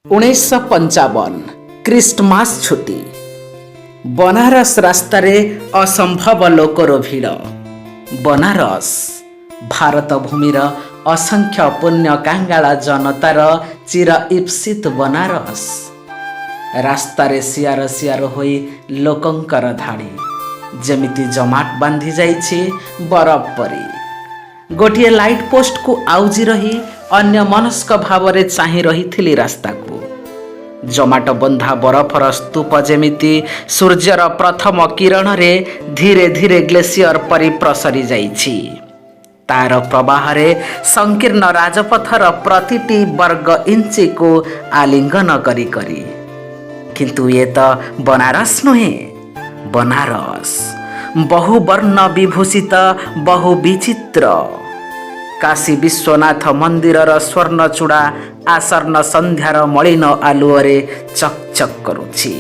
1955 Christmas ଛୁଟି। ବନାରସ ରାସ୍ତାରେ ଅସମ୍ଭବ ଲୋକର ଭିଡ଼। ବନାରସ, ଭାରତ ଭୂମିର ଅସଂଖ୍ୟ ପୁଣ୍ୟ କାଙ୍ଗାଳ ଜନତାର ଚିର ଇପ୍ସିତ ବନାରସ। ରାସ୍ତାରେ ସିଆର ସିଆର ହୋଇ ଲୋକଙ୍କର ଧାଡ଼ି, ଯେମିତି ଜମାଟ ବାନ୍ଧି ଯାଇଛି ବରଫ ପରି। ଗୋଟିଏ ଲାଇଟ୍ ପୋଷ୍ଟକୁ ଆଉଜି ରହି ଅନ୍ୟମନସ୍କ ଭାବରେ ଚାହିଁ ରହିଥିଲି ରାସ୍ତାକୁ। ଜମାଟ ବନ୍ଧା ବରଫର ସ୍ତୂପ ଯେମିତି ସୂର୍ଯ୍ୟର ପ୍ରଥମ କିରଣରେ ଧୀରେ ଧୀରେ ଗ୍ଲେସିୟର ପରି ପ୍ରସରି ଯାଇଛି, ତାର ପ୍ରବାହରେ ସଂକୀର୍ଣ୍ଣ ରାଜପଥର ପ୍ରତିଟି ବର୍ଗ ଇଞ୍ଚିକୁ ଆଲିଙ୍ଗନ କରି କରି। କିନ୍ତୁ ଏ ତ ବନାରସ ନୁହେଁ। ବନାରସ ବହୁ ବର୍ଣ୍ଣ ବିଭୂଷିତ, ବହୁ ବିଚିତ୍ର। କାଶୀ ବିଶ୍ୱନାଥ ମନ୍ଦିରର ସ୍ୱର୍ଣ୍ଣଚୂଡ଼ା ଆସନ୍ନ ସନ୍ଧ୍ୟାର ମଳିନ ଆଲୁଅରେ ଚକ୍ ଚକ୍ କରୁଛି।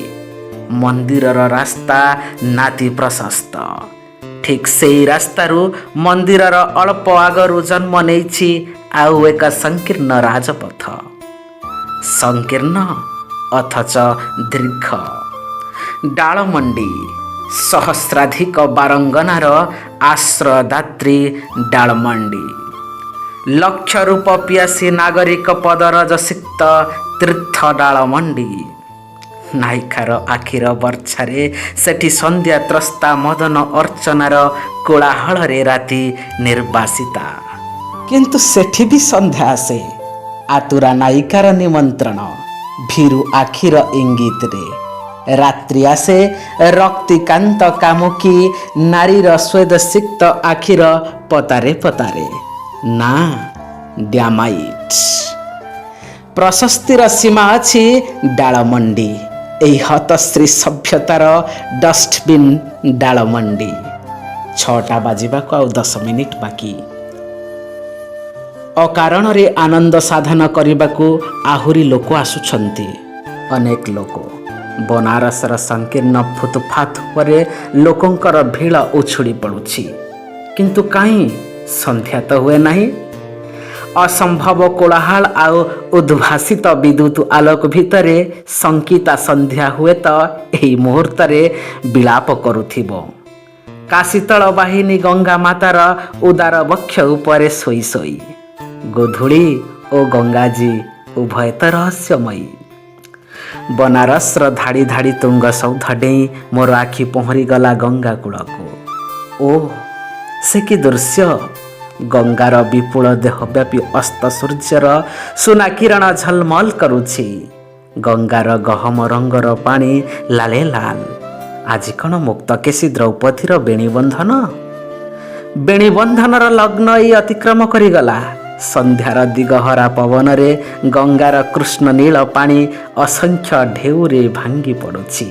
ମନ୍ଦିରର ରାସ୍ତା ନାତି ପ୍ରଶସ୍ତ। ଠିକ୍ ସେଇ ରାସ୍ତାରୁ ମନ୍ଦିରର ଅଳ୍ପ ଆଗରୁ ଜନ୍ମ ନେଇଛି ଆଉ ଏକ ସଂକୀର୍ଣ୍ଣ ରାଜପଥ, ସଂକୀର୍ଣ୍ଣ ଅଥଚ ଦୀର୍ଘ। ଡାଳମଣ୍ଡି, ସହସ୍ରାଧିକ ବାରଙ୍ଗନାର ଆଶ୍ରୟଦାତ୍ରୀ ଡାଳମଣ୍ଡି, ଲକ୍ଷ ରୂପ ପିଆସୀ ନାଗରିକ ପଦରଜସିକ୍ତ ତୀର୍ଥ ଡାଳମଣ୍ଡି। ନାୟିକାର ଆଖିର ବର୍ଚ୍ଛାରେ ସେଠି ସନ୍ଧ୍ୟା ତ୍ରସ୍ତା ମଦନ ଅର୍ଚ୍ଚନାର କୋଳାହଳରେ ରାତି ନିର୍ବାସିତା। କିନ୍ତୁ ସେଠି ବି ସନ୍ଧ୍ୟା ଆସେ ଆତୁରା ନାୟିକାର ନିମନ୍ତ୍ରଣ ଭୀରୁ ଆଖିର ଇଙ୍ଗିତରେ। ରାତ୍ରି ଆସେ ରକ୍ତିକାନ୍ତ କାମୁକୀ ନାରୀର ସ୍ୱେଦସିକ୍ତ ଆଖିର ପତାରେ ପତାରେ। ନା, ଡ୍ୟାମାଇଟ୍, ପ୍ରଶସ୍ତିର ସୀମା ଅଛି। ଡାଳମଣ୍ଡି, ଏହି ହତଶ୍ରୀ ସଭ୍ୟତାର ଡଷ୍ଟବିନ୍ ଡାଳମଣ୍ଡି। 6ଟା ବାଜିବାକୁ ଆଉ 10 ମିନିଟ୍ ବାକି। ଅକାରଣରେ ଆନନ୍ଦ ସାଧନ କରିବାକୁ ଆହୁରି ଲୋକ ଆସୁଛନ୍ତି, ଅନେକ ଲୋକ। ବନାରସର ସଂକୀର୍ଣ୍ଣ ଫୁଟପାଥ ଉପରେ ଲୋକଙ୍କର ଭିଡ଼ ଉଛୁଳି ପଡ଼ୁଛି। କିନ୍ତୁ କାହିଁ, ସନ୍ଧ୍ୟା ତ ହୁଏ ନାହିଁ। ଅସମ୍ଭବ କୋଳାହଳ ଆଉ ଉଦ୍ଭାସିତ ବିଦ୍ୟୁତ ଆଲୋକ ଭିତରେ ଶଙ୍କିତା ସନ୍ଧ୍ୟା ହୁଏତ ଏହି ମୁହୂର୍ତ୍ତରେ ବିଳାପ କରୁଥିବ, କାଶୀତଳ ବାହିନୀ ଗଙ୍ଗା ମାତାର ଉଦାର ବକ୍ଷ ଉପରେ ଶୋଇ ଶୋଇ। ଗୋଧୂଳି ଓ ଗଙ୍ଗାଜୀ ଉଭୟ ତ ରହସ୍ୟମୟୀ। ବନାରସର ଧାଡ଼ି ଧାଡ଼ି ତୁଙ୍ଗ ସୌଧ ଡେଇଁ ମୋର ଆଖି ପହଁରିଗଲା ଗଙ୍ଗା କୂଳକୁ। ଓ, ସେ କି ଦୃଶ୍ୟ! ଗଙ୍ଗାର ବିପୁଳ ଦେହବ୍ୟାପୀ ଅସ୍ତ ସୂର୍ଯ୍ୟର ସୁନା କିରଣ ଝଲମଲ କରୁଛି। ଗଙ୍ଗାର ଗହମ ରଙ୍ଗର ପାଣି ଲାଲେ ଲାଲ। ଆଜି କ'ଣ ମୁକ୍ତକେଶୀ ଦ୍ରୌପଦୀର ବେଣୀବନ୍ଧନ? ବେଣୀବନ୍ଧନର ଲଗ୍ନ ଏଇ ଅତିକ୍ରମ କରିଗଲା। ସନ୍ଧ୍ୟାର ଦିଗହରା ପବନରେ ଗଙ୍ଗାର କୃଷ୍ଣ ନୀଳ ପାଣି ଅସଂଖ୍ୟ ଢେଉରେ ଭାଙ୍ଗି ପଡ଼ୁଛି।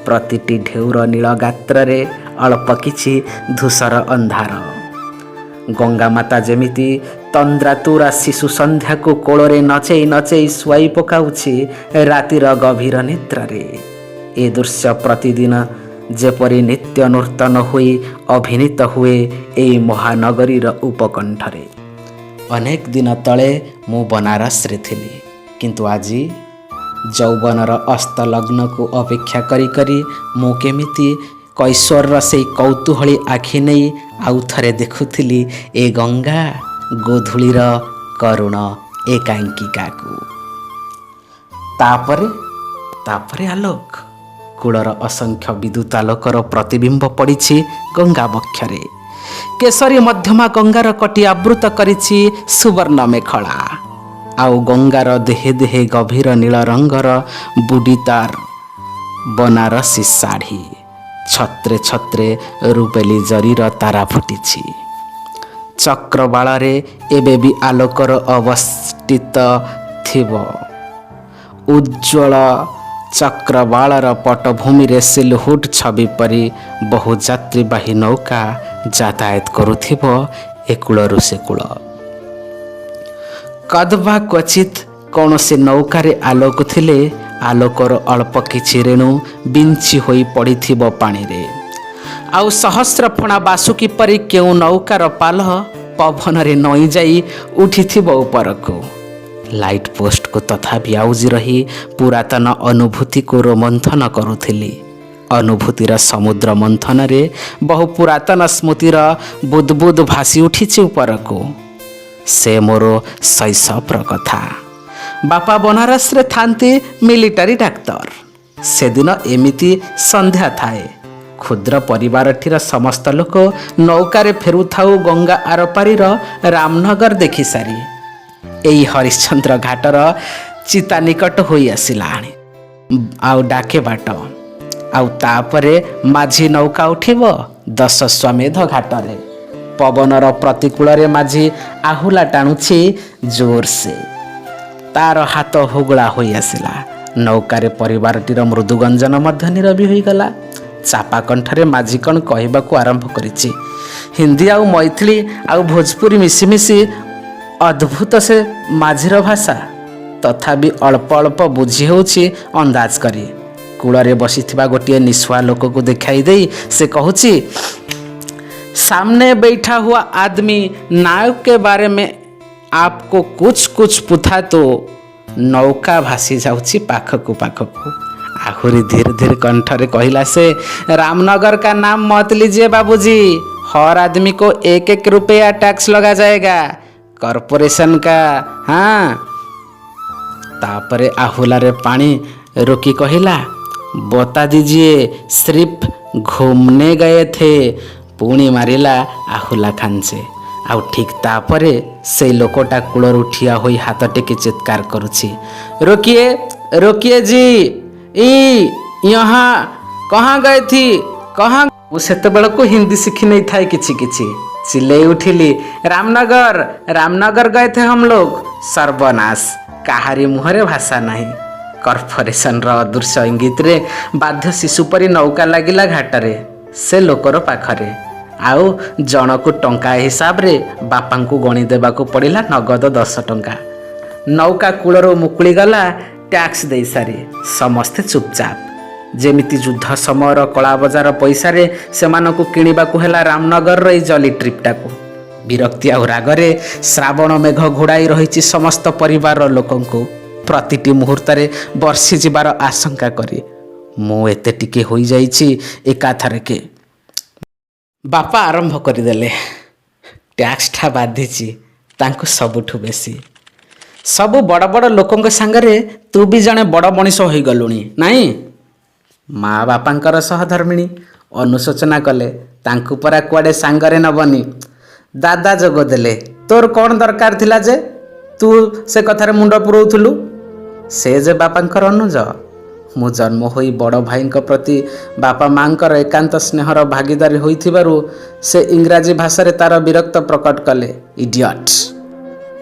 ପ୍ରତିଟି ଢେଉର ନୀଳ ଗାତ୍ରରେ ଅଳ୍ପ କିଛି ଧୂସର ଅନ୍ଧାର। ଗଙ୍ଗା ମାତା ଯେମିତି ତନ୍ଦ୍ରାତୁରା ଶିଶୁ ସନ୍ଧ୍ୟାକୁ କୋଳରେ ନଚେଇ ନଚେଇ ଶୁଆଇ ପକାଉଛି ରାତିର ଗଭୀର ନିଦ୍ରାରେ। ଏ ଦୃଶ୍ୟ ପ୍ରତିଦିନ ଯେପରି ନିତ୍ୟ ନୂତନ ହୋଇ ଅଭିନୀତ ହୁଏ ଏଇ ମହାନଗରୀର ଉପକଣ୍ଠରେ। ଅନେକ ଦିନ ତଳେ ମୁଁ ବନାରସରେ ଥିଲି, କିନ୍ତୁ ଆଜି ଯୌବନର ଅସ୍ତ ଲଗ୍ନକୁ ଅପେକ୍ଷା କରି କରି ମୁଁ କେମିତି କୈଶୋରର ସେଇ କୌତୂହଳୀ ଆଖି ନେଇ ଆଉ ଥରେ ଦେଖୁଥିଲି ଏ ଗଙ୍ଗା ଗୋଧୂଳିର କରୁଣ ଏକାଙ୍କିକାକୁ। ତାପରେ, ତାପରେ ଆଲୋକ। କୂଳର ଅସଂଖ୍ୟ ବିଦ୍ୟୁତ ଆଲୋକର ପ୍ରତିବିମ୍ବ ପଡ଼ିଛି ଗଙ୍ଗା ବକ୍ଷରେ। କେଶରୀ ମଧ୍ୟମା ଗଙ୍ଗାର କଟି ଆବୃତ କରିଛି ସୁବର୍ଣ୍ଣ ମେଖଳା। ଆଉ ଗଙ୍ଗାର ଦେହେ ଦେହେ ଗଭୀର ନୀଳ ରଙ୍ଗର ବୁଡ଼ିତାର ବନାରସୀ ଶାଢ଼ୀ। ଛତ୍ରେ ଛତ୍ରେ ରୂପେଲି ଜରିର ତାରା ଫୁଟିଛି। ଚକ୍ରବାଳରେ ଏବେ ବି ଆଲୋକର ଅବଷ୍ଟିତ ଥିବ। ଉଜ୍ଜ୍ୱଳ ଚକ୍ରବାଳର ପଟଭୂମିରେ ସିଲହୁଟ ଛବି ପରି ବହୁ ଯାତ୍ରୀବାହୀ ନୌକା ଯାତାୟାତ କରୁଥିବ ଏ କୂଳରୁ ସେ କୂଳ। କଦବା କ୍ୱଚିତ କୌଣସି ନୌକାରେ ଆଲୋକ ଥିଲେ ଆଲୋକର ଅଳ୍ପ କିଛି ରେଣୁ ବିଞ୍ଚି ହୋଇ ପଡ଼ିଥିବ ପାଣିରେ। ଆଉ ସହସ୍ର ଫଣା ବାସୁକି ପରି କେଉଁ ନୌକାର ପାଲ ପବନରେ ନଇଁ ଯାଇ ଉଠିଥିବ ଉପରକୁ। ଲାଇଟ୍ ପୋଷ୍ଟକୁ ତଥାପି ଆଉଜି ରହି ପୁରାତନ ଅନୁଭୂତିକୁ ରୋମନ୍ଥନ କରୁଥିଲି। ଅନୁଭୂତିର ସମୁଦ୍ର ମନ୍ଥନରେ ବହୁ ପୁରାତନ ସ୍ମୃତିର ବୁଦବୁଦ ଭାସି ଉଠିଛି ଉପରକୁ। ସେ ମୋର ଶୈଶବର କଥା। ବାପା ବନାରସରେ ଥାନ୍ତି ମିଲିଟାରୀ ଡାକ୍ତର। ସେଦିନ ଏମିତି ସନ୍ଧ୍ୟା ଥାଏ। କ୍ଷୁଦ୍ର ପରିବାରଟିର ସମସ୍ତ ଲୋକ ନୌକାରେ ଫେରୁଥାଉ ଗଙ୍ଗା ଆରପାରିର ରାମନଗର ଦେଖିସାରି। ଏଇ ହରିଶ୍ଚନ୍ଦ୍ର ଘାଟର ଚିତା ନିକଟ ହୋଇ ଆସିଲାଣି, ଆଉ ଡାକେ ବାଟ। ଆଉ ତାପରେ ମାଝି ନୌକା ଉଠିବ ଦଶାଶ୍ୱମେଧ ଘାଟରେ। ପବନର ପ୍ରତିକୂଳରେ ମାଝି ଆହୁଲା ଟାଣୁଛି ଜୋରସେ। ତାର ହାତ ହୁଗୁଳା ହୋଇ ଆସିଲା। ନୌକାରେ ପରିବାରଟିର ମୃଦୁଗଞ୍ଜନ ମଧ୍ୟ ନିରବୀ ହୋଇଗଲା। ଚାପା କଣ୍ଠରେ ମାଝି କ'ଣ କହିବାକୁ ଆରମ୍ଭ କରିଛି। ହିନ୍ଦୀ ଆଉ ମୈଥିଲି ଆଉ ଭୋଜପୁରୀ ମିଶିମିଶି ଅଦ୍ଭୁତ ସେ ମାଝିର ଭାଷା। ତଥାପି ଅଳ୍ପ ଅଳ୍ପ ବୁଝି ହେଉଛି ଅନ୍ଦାଜ କରି। କୂଳରେ ବସିଥିବା ଗୋଟିଏ ନିଶୁଆ ଲୋକକୁ ଦେଖାଇ ଦେଇ ସେ କହୁଛି, "सामने बैठा हुआ आदमी नाव के बारे में आपको कुछ कुछ पूछा तो।" ନୌକା ଭାସି ଯାଉଛି ପାଖକୁ ପାଖକୁ। ଆହୁରି ଧୀରେ ଧୀରେ କଣ୍ଠରେ କହିଲା ସେ, "रामनगर का नाम मत लीजिए बाबूजी। हर आदमी को एक एक रुपया टैक्स लगा जाएगा कॉरपोरेशन का, हाँ।" ତାପରେ ଆହୁଲାରେ ପାଣି ରୋକି କହିଲା, "बता दीजिए, सिर्फ घूमने गए थे।" ପୁଣି ମାରିଲା ଆହୁଲା ଖାଞ୍ଚେ। ଆଉ ଠିକ୍ ତାପରେ ସେଇ ଲୋକଟା କୂଳରୁ ଠିଆ ହୋଇ ହାତ ଟେକି ଚିତ୍କାର କରୁଛି, "रोकिए, रोकिए जी, ଇ यहाँ कहाँ गए थी, कहाँ?" ମୁଁ ସେତେବେଳକୁ ହିନ୍ଦୀ ଶିଖି ନେଇଥାଏ କିଛି କିଛି। ଚିଲେଇ ଉଠିଲି, "रामनगर, रामनगर गए थे हम लोग।" ସର୍ବନାଶ! କାହାରି ମୁହଁରେ ଭାଷା ନାହିଁ। କର୍ପୋରେସନର ଅଦୃଶ୍ୟ ଇଙ୍ଗିତରେ ବାଧ୍ୟ ଶିଶୁ ପରି ନୌକା ଲାଗିଲା ଘାଟରେ, ସେ ଲୋକର ପାଖରେ। ଆଉ ଜଣକୁ ଟଙ୍କା ହିସାବରେ ବାପାଙ୍କୁ ଗଣି ଦେବାକୁ ପଡ଼ିଲା ନଗଦ 10 ଟଙ୍କା। ନୌକା କୂଳରୁ ମୁକୁଳିଗଲା ଟ୍ୟାକ୍ସ ଦେଇସାରି। ସମସ୍ତେ ଚୁପଚାପ। ଯେମିତି ଯୁଦ୍ଧ ସମୟର କଳାବଜାର ପଇସାରେ ସେମାନଙ୍କୁ କିଣିବାକୁ ହେଲା ରାମନଗରର ଏଇ ଜଲି ଟ୍ରିପ୍ଟାକୁ। ବିରକ୍ତି ଆଉ ରାଗରେ ଶ୍ରାବଣ ମେଘ ଘୋଡ଼ାଇ ରହିଛି ସମସ୍ତ ପରିବାରର ଲୋକଙ୍କୁ, ପ୍ରତିଟି ମୁହୂର୍ତ୍ତରେ ବର୍ଷି ଯିବାର ଆଶଙ୍କା କରି। ମୁଁ ଏତେ ଟିକେ ହୋଇଯାଇଛି ଏକାଥରକେ। ବାପା ଆରମ୍ଭ କରିଦେଲେ। ଟ୍ୟାକ୍ସଟା ବାଧିଛି ତାଙ୍କୁ ସବୁଠୁ ବେଶୀ। ସବୁ ବଡ଼ ବଡ଼ ଲୋକଙ୍କ ସାଙ୍ଗରେ ତୁ ବି ଜଣେ ବଡ଼ ମଣିଷ ହୋଇଗଲୁଣି, ନାଇଁ? ମା ବାପାଙ୍କର ସହଧର୍ମିଣୀ ଅନୁଶୋଚନା କଲେ, ତାଙ୍କୁ ପରା କୁଆଡ଼େ ସାଙ୍ଗରେ ନବନି। ଦାଦା ଯୋଗ ଦେଲେ, ତୋର କ'ଣ ଦରକାର ଥିଲା ଯେ ତୁ ସେ କଥାରେ ମୁଣ୍ଡ ପୁରଉଥିଲୁ? ସେ ଯେ ବାପାଙ୍କର ଅନୁଜ। ମୁଁ ଜନ୍ମ ହୋଇ ବଡ଼ ଭାଇଙ୍କ ପ୍ରତି ବାପା ମାଙ୍କର ଏକାନ୍ତ ସ୍ନେହର ଭାଗିଦାରୀ ହୋଇଥିବାରୁ ସେ ଇଂରାଜୀ ଭାଷାରେ ତାର ବିରକ୍ତ ପ୍ରକଟ କଲେ, ଇଡିଅଟ୍।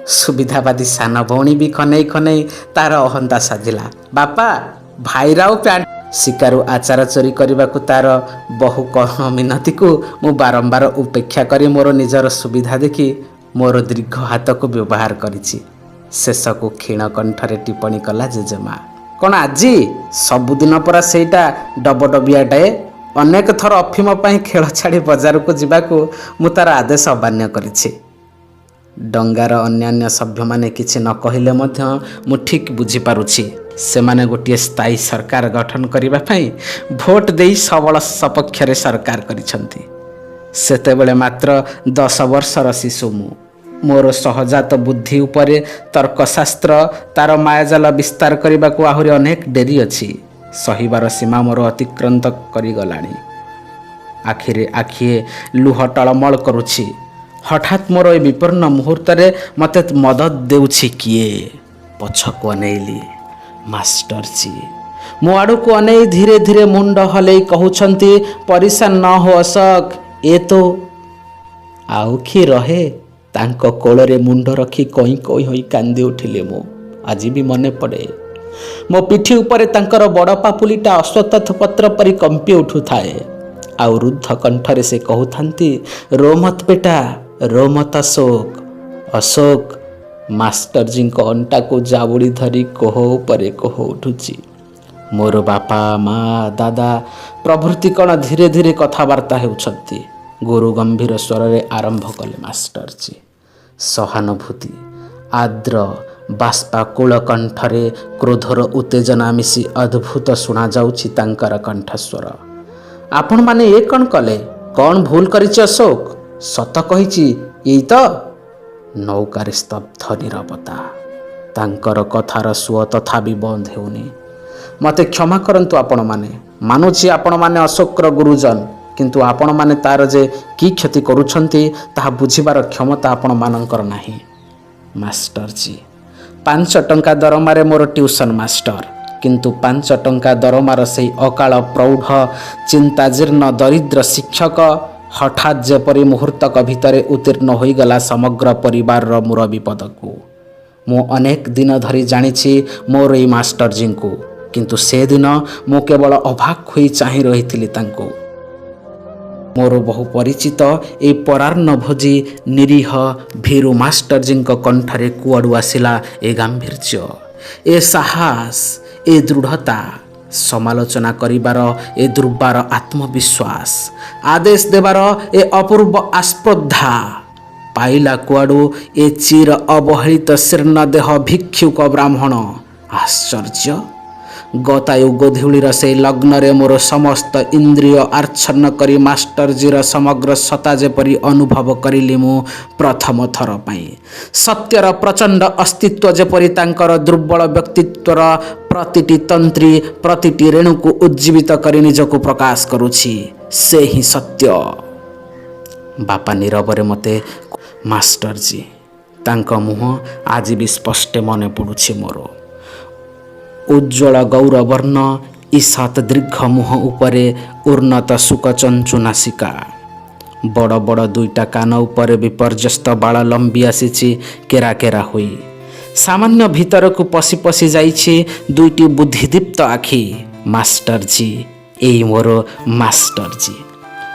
ସୁବିଧାବାଦୀ ସାନ ଭଉଣୀ ବି ଖନେଇ ଖନେଇ ତାର ଅହନ୍ତା ସାଧିଲା, ବାପା ଭାଇରାଉ ପ୍ୟାଣ୍ଟ ଶିକାରୁ ଆଚାର ଚୋରି କରିବାକୁ ତାର ବହୁ କରୁଣ ମିନତିକୁ ମୁଁ ବାରମ୍ବାର ଉପେକ୍ଷା କରି ମୋର ନିଜର ସୁବିଧା ଦେଖି ମୋର ଦୀର୍ଘ ହାତକୁ ବ୍ୟବହାର କରିଛି। ଶେଷକୁ କ୍ଷୀଣ କଣ୍ଠରେ ଟିପ୍ପଣୀ କଲା ଜେଜେମା, କ'ଣ ଆଜି? ସବୁଦିନ ପରା ସେଇଟା ଡବଡବିଆଟାଏ। ଅନେକ ଥର ଅଫିମ ପାଇଁ ଖେଳ ଛାଡ଼ି ବଜାରକୁ ଯିବାକୁ ମୁଁ ତାର ଆଦେଶ ଅମାନ୍ୟ କରିଛି। ଡଙ୍ଗାର ଅନ୍ୟାନ୍ୟ ସଭ୍ୟମାନେ କିଛି ନ କହିଲେ ମଧ୍ୟ ମୁଁ ଠିକ୍ ବୁଝିପାରୁଛି, ସେମାନେ ଗୋଟିଏ ସ୍ଥାୟୀ ସରକାର ଗଠନ କରିବା ପାଇଁ ଭୋଟ ଦେଇ ସବଳ ସପକ୍ଷରେ ସରକାର କରିଛନ୍ତି। ସେତେବେଳେ ମାତ୍ର 10 ବର୍ଷର ଶିଶୁ ମୁଁ। ମୋର ସହଜାତ ବୁଦ୍ଧି ଉପରେ ତର୍କଶାସ୍ତ୍ର ତାର ମାୟାଜାଲ ବିସ୍ତାର କରିବାକୁ ଆହୁରି ଅନେକ ଡେରି ଅଛି। ସହିବାର ସୀମା ମୋର ଅତିକ୍ରାନ୍ତ କରିଗଲାଣି। ଆଖିରେ ଆଖିଏ ଲୁହ ଟଳମଳ କରୁଛି। ହଠାତ୍ ମୋର ଏ ବିପନ୍ନ ମୁହୂର୍ତ୍ତରେ ମୋତେ ମଦତ ଦେଉଛି କିଏ? ପଛକୁ ଅନେଇଲି। ମାଷ୍ଟରଜୀ ମୋ ଆଡ଼କୁ ଅନେଇ ଧୀରେ ଧୀରେ ମୁଣ୍ଡ ହଲେଇ କହୁଛନ୍ତି, "परेशान न हो ଅଶୋକ, ଏ ତ ଆଉ କି ରହେ।" ତାଙ୍କ କୋଳରେ ମୁଣ୍ଡ ରଖି କଇଁ କଇଁ ହୋଇ କାନ୍ଦି ଉଠିଲି ମୁଁ। ଆଜି ବି ମନେ ପଡ଼େ, ମୋ ପିଠି ଉପରେ ତାଙ୍କର ବଡ଼ ପାପୁଲିଟା ଅଶ୍ୱତ୍ଥ ପତ୍ର ପରି କମ୍ପି ଉଠୁଥାଏ ଆଉ ରୁଦ୍ଧ କଣ୍ଠରେ ସେ କହୁଥାନ୍ତି, "रो मत बेटा, रो मत ଅଶୋକ।" ଅଶୋକ! ମାଷ୍ଟରଜୀଙ୍କ ଅଣ୍ଟାକୁ ଜାବୁଡ଼ି ଧରି କୋହ ଉପରେ କୋହ ଉଠୁଛି ମୋର। ବାପା, ମା, ଦାଦା ପ୍ରଭୃତି କ'ଣ ଧୀରେ ଧୀରେ କଥାବାର୍ତ୍ତା ହେଉଛନ୍ତି। ଗୁରୁ ଗମ୍ଭୀର ସ୍ୱରରେ ଆରମ୍ଭ କଲେ ମାଷ୍ଟରଜୀ, ସହାନୁଭୂତି ଆର୍ଦ୍ର ବାଷ୍ପାକୁଳ କଣ୍ଠରେ କ୍ରୋଧର ଉତ୍ତେଜନା ମିଶି ଅଦ୍ଭୁତ ଶୁଣାଯାଉଛି ତାଙ୍କର କଣ୍ଠସ୍ୱର। ଆପଣମାନେ ଏ କ'ଣ କଲେ? କ'ଣ ଭୁଲ କରିଛି ଅଶୋକ? ସତ କହିଛି, ଏଇ ତ। ନୌକାରେ ସ୍ତବ୍ଧ ନିରବତା। ତାଙ୍କର କଥାର ସୁଅ ତଥାପି ବନ୍ଦ ହେଉନି। ମୋତେ କ୍ଷମା କରନ୍ତୁ ଆପଣମାନେ। ମାନୁଛି ଆପଣମାନେ ଅଶୋକର ଗୁରୁଜନ, କିନ୍ତୁ ଆପଣମାନେ ତାର ଯେ କି କ୍ଷତି କରୁଛନ୍ତି, ତାହା ବୁଝିବାର କ୍ଷମତା ଆପଣମାନଙ୍କର ନାହିଁ। ମାଷ୍ଟରଜୀ 5 ଟଙ୍କା ଦରମାରେ ମୋର ଟ୍ୟୁସନ୍ ମାଷ୍ଟର। କିନ୍ତୁ 5 ଟଙ୍କା ଦରମାର ସେଇ ଅକାଳ ପ୍ରୌଢ଼ ଚିନ୍ତାଜୀର୍ଣ୍ଣ ଦରିଦ୍ର ଶିକ୍ଷକ ହଠାତ୍ ଯେପରି ମୁହୂର୍ତ୍ତକ ଭିତରେ ଉତ୍ତୀର୍ଣ୍ଣ ହୋଇଗଲା ସମଗ୍ର ପରିବାରର ମୁରବୀ ପଦକୁ। ମୁଁ ଅନେକ ଦିନ ଧରି ଜାଣିଛି ମୋର ଏଇ ମାଷ୍ଟରଜୀଙ୍କୁ, କିନ୍ତୁ ସେଦିନ ମୁଁ କେବଳ ଅବାକ୍ ହୋଇ ଚାହିଁ ରହିଥିଲି ତାଙ୍କୁ। ମୋର ବହୁ ପରିଚିତ ଏଇ ପରାନ୍ନ ଭୋଜୀ ନିରୀହ ଭୀରୁ ମାଷ୍ଟରଜୀଙ୍କ କଣ୍ଠରେ କୁଆଡ଼ୁ ଆସିଲା ଏ ଗାମ୍ଭୀର୍ଯ୍ୟ, ଏ ସାହସ, ଏ ଦୃଢ଼ତା, ସମାଲୋଚନା କରିବାର ଏ ଦୁର୍ବାର ଆତ୍ମବିଶ୍ୱାସ, ଆଦେଶ ଦେବାର ଏ ଅପୂର୍ବ ଆସ୍ପର୍ଦ୍ଧା? ପାଇଲା କୁଆଡ଼ୁ ଏ ଚିର ଅବହେଳିତ ଶୀର୍ଣ୍ଣ ଦେହ ଭିକ୍ଷୁକ ବ୍ରାହ୍ମଣ? ଆଶ୍ଚର୍ଯ୍ୟ! ଗତାୟୁ ଗୋଧୂଳିର ସେଇ ଲଗ୍ନରେ ମୋର ସମସ୍ତ ଇନ୍ଦ୍ରିୟ ଆଚ୍ଛନ୍ନ କରି ମାଷ୍ଟରଜୀର ସମଗ୍ର ସତ୍ତା ଯେପରି ଅନୁଭବ କରିଲି ମୁଁ ପ୍ରଥମ ଥର ପାଇଁ। ସତ୍ୟର ପ୍ରଚଣ୍ଡ ଅସ୍ତିତ୍ୱ ଯେପରି ତାଙ୍କର ଦୁର୍ବଳ ବ୍ୟକ୍ତିତ୍ୱର ପ୍ରତିଟି ତନ୍ତ୍ରୀ, ପ୍ରତିଟି ରେଣୁକୁ ଉଜ୍ଜୀବିତ କରି ନିଜକୁ ପ୍ରକାଶ କରୁଛି। ସେ ହିଁ ସତ୍ୟ। ବାପା ନୀରବରେ ମୋତେ ମାଷ୍ଟରଜୀ, ତାଙ୍କ ମୁହଁ ଆଜି ବି ସ୍ପଷ୍ଟ ମନେ ପଡ଼ୁଛି ମୋର। ଉଜ୍ଜ୍ୱଳ ଗୌରବର୍ଣ୍ଣ ଈଷତ୍ ଦୀର୍ଘ ମୁହଁ ଉପରେ ଉନ୍ନତ ଶୁକଚଞ୍ଚୁ ନାସିକା। ବଡ଼ ବଡ଼ ଦୁଇଟା କାନ ଉପରେ ବିପର୍ଯ୍ୟସ୍ତ ବାଳ ଲମ୍ବି ଆସିଛି କେରା କେରା ହୋଇ। ସାମାନ୍ୟ ଭିତରକୁ ପଶି ପଶି ଯାଇଛି ଦୁଇଟି ବୁଦ୍ଧିଦୀପ୍ତ ଆଖି। ମାଷ୍ଟରଜୀ, ଏଇ ମୋର ମାଷ୍ଟରଜୀ।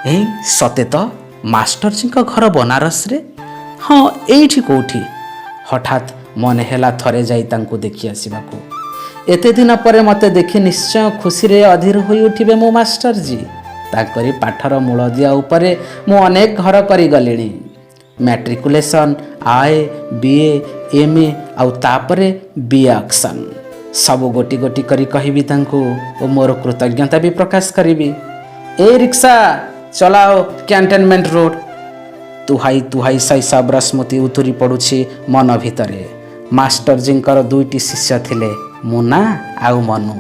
ଏଇ ସତେ ତ, ମାଷ୍ଟରଜୀଙ୍କ ଘର ବନାରସରେ। ହଁ, ଏଇଠି କେଉଁଠି। ହଠାତ୍ ମନେ ହେଲା ଥରେ ଯାଇ ତାଙ୍କୁ ଦେଖି ଆସିବାକୁ। ଏତେ ଦିନ ପରେ ମୋତେ ଦେଖି ନିଶ୍ଚୟ ଖୁସିରେ ଅଧୀର ହୋଇ ଉଠିବେ ମୋ ମାଷ୍ଟରଜୀ। ତାଙ୍କରି ପାଠର ମୂଳଦିଆ ଉପରେ ମୁଁ ଅନେକ ଘର କରିଗଲିଣି। ମ୍ୟାଟ୍ରିକୁଲେସନ୍, ଆଏ, ବିଏ, ଏମ୍ ଏ ଆଉ ତାପରେ ବିଏ ଅକ୍ସନ୍। ସବୁ ଗୋଟି ଗୋଟି କରି କହିବି ତାଙ୍କୁ ଓ ମୋର କୃତଜ୍ଞତା ବି ପ୍ରକାଶ କରିବି। ଏଇ ରିକ୍ସା ଚଲାଓ, କ୍ୟାଣ୍ଟନମେଣ୍ଟ ରୋଡ଼। ତୁହାଇ ତୁହାଇ ଶୈଶବର ସ୍ମୃତି ଉତୁରି ପଡ଼ୁଛି ମନ ଭିତରେ। ମାଷ୍ଟରଜୀଙ୍କର ଦୁଇଟି ଶିଷ୍ୟ ଥିଲେ, ମୁନା ଆଉ ମନୁ।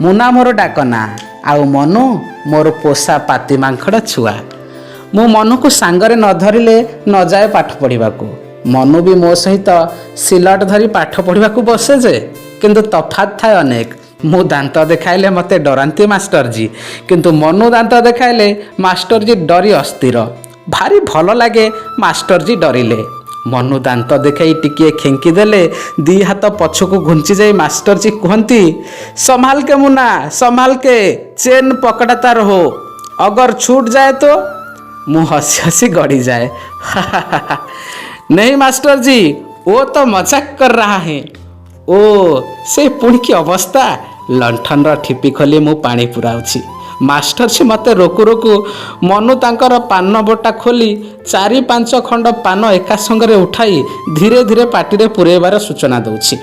ମୁନା ମୋର ଡାକନା ଆଉ ମନୁ ମୋର ପୋଷା ପାତି ମାଙ୍କଡ଼ ଛୁଆ। ମୁଁ ମନୁକୁ ସାଙ୍ଗରେ ନ ଧରିଲେ ନଯାଏ ପାଠ ପଢ଼ିବାକୁ। ମନୁ ବି ମୋ ସହିତ ସିଲଟ ଧରି ପାଠ ପଢ଼ିବାକୁ ବସେ ଯେ, କିନ୍ତୁ ତଫାତ୍ ଥାଏ ଅନେକ। ମୁଁ ଦାନ୍ତ ଦେଖାଇଲେ ମୋତେ ଡରାନ୍ତି ମାଷ୍ଟରଜୀ, କିନ୍ତୁ ମନୁ ଦାନ୍ତ ଦେଖାଇଲେ ମାଷ୍ଟରଜୀ ଡରି ଅସ୍ଥିର। ଭାରି ଭଲ ଲାଗେ ମାଷ୍ଟରଜୀ ଡରିଲେ। ମନୁ ଦାନ୍ତ ଦେଖାଇ ଟିକିଏ ଖେଙ୍କି ଦେଲେ ଦି ହାତ ପଛକୁ ଘୁଞ୍ଚି ଯାଇ ମାଷ୍ଟରଜୀ କୁହନ୍ତି, "संभाल के मुन्ना, संभाल के, चेन पकड़ता रहो, अगर छूट जाए तो?" ମୁଁ ହସି ହସି ଗଡ଼ିଯାଏ। "नहीं मास्टर जी, वो तो मजाक कर रहा है।" ଓ ସେ ପୁଣି କି ଅବସ୍ଥା! ଲଣ୍ଠନର ଠିପି ଖୋଲି ମୁଁ ପାଣି ପୁରାଉଛି। ମାଷ୍ଟରଜୀ ମୋତେ ରୋକୁ ରୋକୁ ମନୁ ତାଙ୍କର ପାନ ବୋଟା ଖୋଲି ଚାରି ପାଞ୍ଚ ଖଣ୍ଡ ପାନ ଏକା ସଙ୍ଗରେ ଉଠାଇ ଧୀରେ ଧୀରେ ପାଟିରେ ପୁରାଇବାର ସୂଚନା ଦେଉଛି।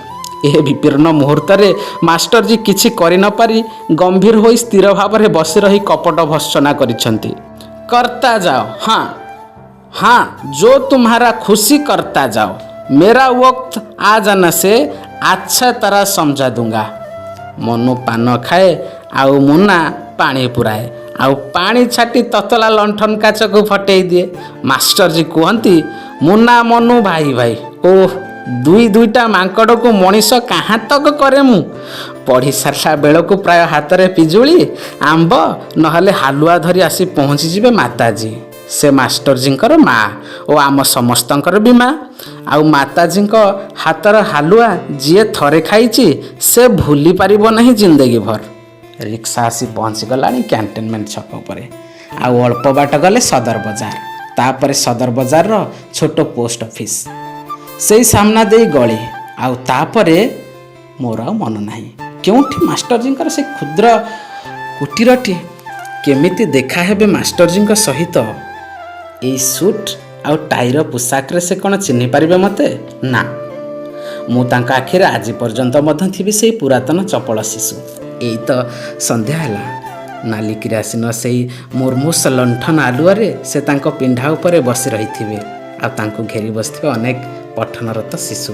ଏ ବିପନ୍ନ ମୁହୂର୍ତ୍ତରେ ମାଷ୍ଟରଜୀ କିଛି କରି ନପାରି ଗମ୍ଭୀର ହୋଇ ସ୍ଥିର ଭାବରେ ବସି ରହି କପଟ ଭର୍ତ୍ସନା କରିଛନ୍ତି, "करता जाओ, हाँ हाँ, जो तुम्हारा खुशी करता जाओ। मेरा वक्त आ जाने से अच्छा तरह समझा दूंगा।" ମନୁ ପାନ ଖାଏ ଆଉ ମୁନା ପାଣି ପୁରାଏ ଆଉ ପାଣି ଛାଟି ତତଲା ଲଣ୍ଠନ କାଚକୁ ଫଟେଇ ଦିଏ। ମାଷ୍ଟରଜୀ କୁହନ୍ତି, "ମୁନା ମନୁ ଭାଇ ଭାଇ।" ଓହ, ଦୁଇ ଦୁଇଟା ମାଙ୍କଡ଼କୁ ମଣିଷ କାହାଁ ତକ କରେ ମୁଁ। ପଢ଼ି ସାରିଲା ବେଳକୁ ପ୍ରାୟ ହାତରେ ପିଜୁଳି, ଆମ୍ବ ନହେଲେ ହାଲୁଆ ଧରି ଆସି ପହଞ୍ଚିଯିବେ ମାତାଜୀ। ସେ ମାଷ୍ଟରଜୀଙ୍କର ମା ଓ ଆମ ସମସ୍ତଙ୍କର ବି ମା। ଆଉ ମାତାଜୀଙ୍କ ହାତର ହାଲୁଆ ଯିଏ ଥରେ ଖାଇଛି, ସେ ଭୁଲି ପାରିବ ନାହିଁ ଜିନ୍ଦଗି ଭର। ରିକ୍ସା ଆସି ପହଞ୍ଚିଗଲାଣି କ୍ୟାଣ୍ଟନମେଣ୍ଟ ଛକ ଉପରେ। ଆଉ ଅଳ୍ପ ବାଟ ଗଲେ ସଦର ବଜାର, ତାପରେ ସଦର ବଜାରର ଛୋଟ ପୋଷ୍ଟ ଅଫିସ, ସେଇ ସାମ୍ନା ଦେଇ ଗଳି, ଆଉ ତାପରେ ମୋର ଆଉ ମନ ନାହିଁ କେଉଁଠି ମାଷ୍ଟରଜୀଙ୍କର ସେ କ୍ଷୁଦ୍ର କୁଟୀରଟି। କେମିତି ଦେଖା ହେବେ ମାଷ୍ଟରଜୀଙ୍କ ସହିତ? ଏଇ ସୁଟ୍ ଆଉ ଟାଇର ପୋଷାକରେ ସେ କ'ଣ ଚିହ୍ନି ପାରିବେ ମୋତେ? ନା, ମୁଁ ତାଙ୍କ ଆଖିରେ ଆଜି ପର୍ଯ୍ୟନ୍ତ ମଧ୍ୟ ଥିବି ସେଇ ପୁରାତନ ଚପଳ ଶିଶୁ। ଏଇ ତ ସନ୍ଧ୍ୟା ହେଲା। ନାଲି କିରାସିନ ସେଇ ମୁର୍ମୁଷ ଲଣ୍ଠନ ଆଲୁଅରେ ସେ ତାଙ୍କ ପିଣ୍ଢା ଉପରେ ବସି ରହିଥିବେ, ଆଉ ତାଙ୍କୁ ଘେରି ବସିଥିବେ ଅନେକ ପଠନରତ ଶିଶୁ।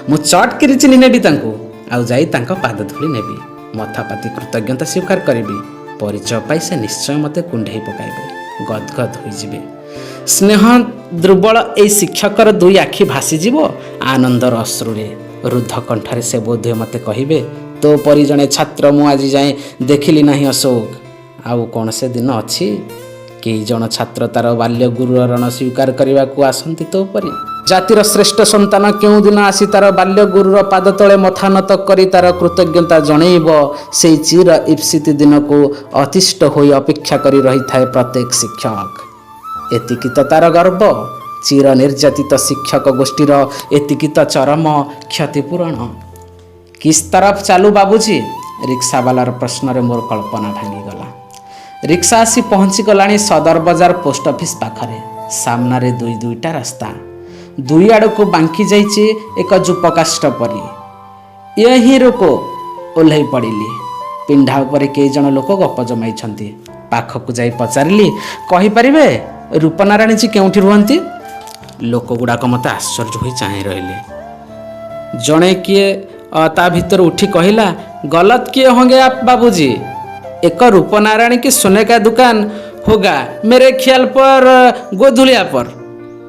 ମୁଁ ଚଟ୍ କିରି ଚିହ୍ନି ନେବି ତାଙ୍କୁ, ଆଉ ଯାଇ ତାଙ୍କ ପାଦ ଧୂଳି ନେବି, ମଥା ପାତି କୃତଜ୍ଞତା ସ୍ୱୀକାର କରିବି। ପରିଚୟ ପାଇ ସେ ନିଶ୍ଚୟ ମୋତେ କୁଣ୍ଢେଇ ପକାଇବେ, ଗଦଗଦ ହୋଇଯିବେ। ସ୍ନେହ ଦୁର୍ବଳ ଏଇ ଶିକ୍ଷକର ଦୁଇ ଆଖି ଭାସିଯିବ ଆନନ୍ଦର ଅଶ୍ରୁରେ। ରୁଦ୍ଧ କଣ୍ଠରେ ସେ ବୋଧହୁଏ ମୋତେ କହିବେ, ତୋ ପରି ଜଣେ ଛାତ୍ର ମୁଁ ଆଜି ଯାଏଁ ଦେଖିଲି ନାହିଁ ଅଶୋକ। ଆଉ କ'ଣ ସେ ଦିନ ଅଛି? କେଇ ଜଣ ଛାତ୍ର ତାର ବାଲ୍ୟ ଗୁରୁର ଋଣ ସ୍ୱୀକାର କରିବାକୁ ଆସନ୍ତି ତୋ ପରି? ଜାତିର ଶ୍ରେଷ୍ଠ ସନ୍ତାନ କେଉଁଦିନ ଆସି ତାର ବାଲ୍ୟ ଗୁରୁର ପାଦ ତଳେ ମଥା ନତ କରି ତାର କୃତଜ୍ଞତା ଜଣେଇବ, ସେଇ ଚିର ଇପ୍ସିତ ଦିନକୁ ଅତିଷ୍ଠ ହୋଇ ଅପେକ୍ଷା କରି ରହିଥାଏ ପ୍ରତ୍ୟେକ ଶିକ୍ଷକ। ଏତିକି ତ ତାର ଗର୍ବ। ଚିର ନିର୍ଯାତିତ ଶିକ୍ଷକ ଗୋଷ୍ଠୀର ଏତିକି ତ ଚରମ କ୍ଷତିପୂରଣ। "किस तरफ चालू बाबूजी?" ରିକ୍ସାବାଲାର ପ୍ରଶ୍ନରେ ମୋର କଳ୍ପନା ଭାଙ୍ଗିଗଲା। ରିକ୍ସା ଆସି ପହଞ୍ଚିଗଲାଣି ସଦର ବଜାର ପୋଷ୍ଟ ଅଫିସ ପାଖରେ। ସାମ୍ନାରେ ଦୁଇ ଦୁଇଟା ରାସ୍ତା ଦୁଇ ଆଡ଼କୁ ବାଙ୍କି ଯାଇଛି ଏକ ଯୂପକାଷ୍ଠ ପରି। "यहीं रुको।" ଓହ୍ଲେଇ ପଡ଼ିଲି। ପିଣ୍ଡା ଉପରେ କେଇ ଜଣ ଲୋକ ଗପ ଜମାଇଛନ୍ତି। ପାଖକୁ ଯାଇ ପଚାରିଲି, "କହିପାରିବେ ରୂପନାରାୟଣଜୀ କେଉଁଠି ରୁହନ୍ତି?" ଲୋକ ଗୁଡ଼ାକ ମୋତେ ଆଶ୍ଚର୍ଯ୍ୟ ହୋଇ ଚାହିଁ ରହିଲେ। ଜଣେ କିଏ ତା ଭିତରୁ ଉଠି କହିଲା, "गलत किए होंगे आप बाबूजी। एक रूपनारायण की सोने का दुकान होगा मेरे ख्याल पर गोधुलिया पर।"